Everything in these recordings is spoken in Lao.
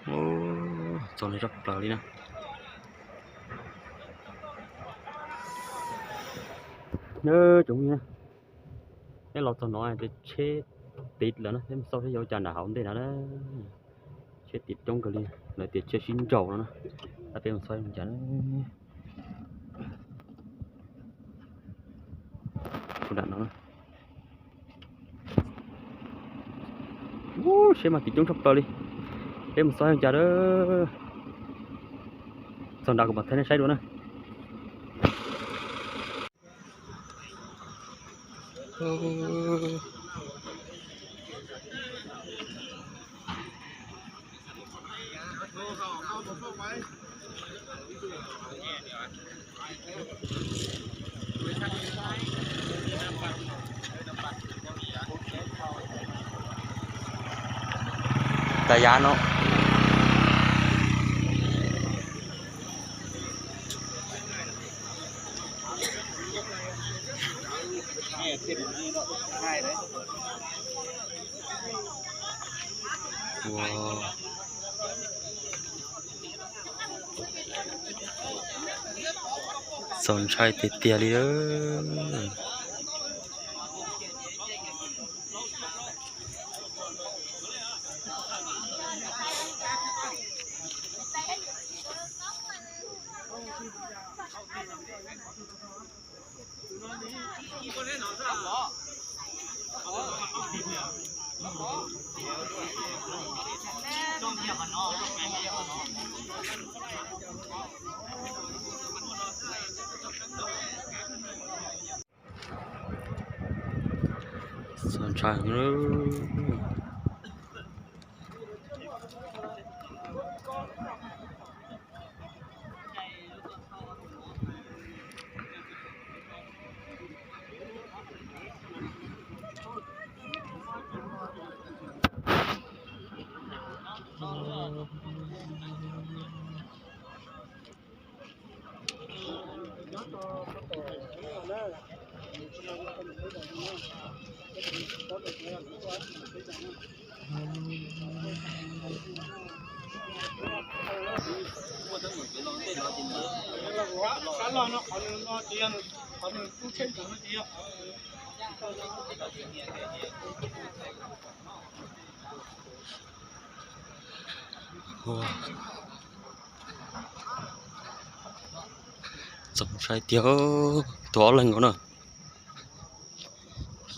ໂອ້ ຈອດໃຫ້ຈັບປາລີ້ນະ ເດີ ຈົງມີນະ ໃຫ້ລາວຕົວນ້ອຍໄປເຊຕິດແລ້ວນະ ເຫັນຊອກໃຫ້ເຍົາຈານດາວເດນະ ເຊຕິດຈົງກະລີ ແລ້ວຕິດເຊຊິນເຈົ້າແລ້ວນະ ແລ້ວເປັນຊອຍມັນຈານ ຜູ້ດັນເນາະ ໂອ້ ເຊມາຕິຈົງທັບເປີລີ ເຕັມຊອຍຈັງເດີ ສອງດາວກໍບໍ່ທັນໄດ້ໃຊ້ດ້ວຍນະ ເອີ. ຕາຢ້ານເນາະ ວ້າວ ສອນໄຊເຕະເຕຍລີເດີ. ສອນຊ້າງເດີ. ໂອ້ ສົງໄສຕຽວ ຕົວເຫຼັງເນາະ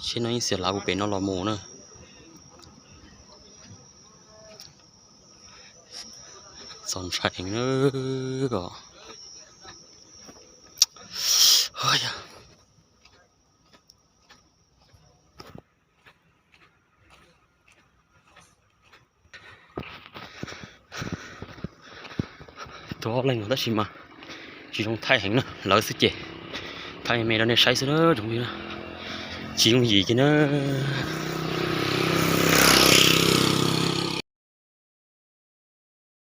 ເຊັ່ນນັ້ນເສຍລາວເປັນເນາະ ລອໝູເນາະ ສົງໄສເອງເນາະ ໂອ້ຍ. ໂຕເລັງ ແຕ່ຊິມາ ຊິລົງໄຖແຮງນະ ລາວຊິເຈ ໄຖແມ່ດອນເນໄຊຊະເດີ ຈົງມີນະ ຊິຍົງຢີກິນເດີ.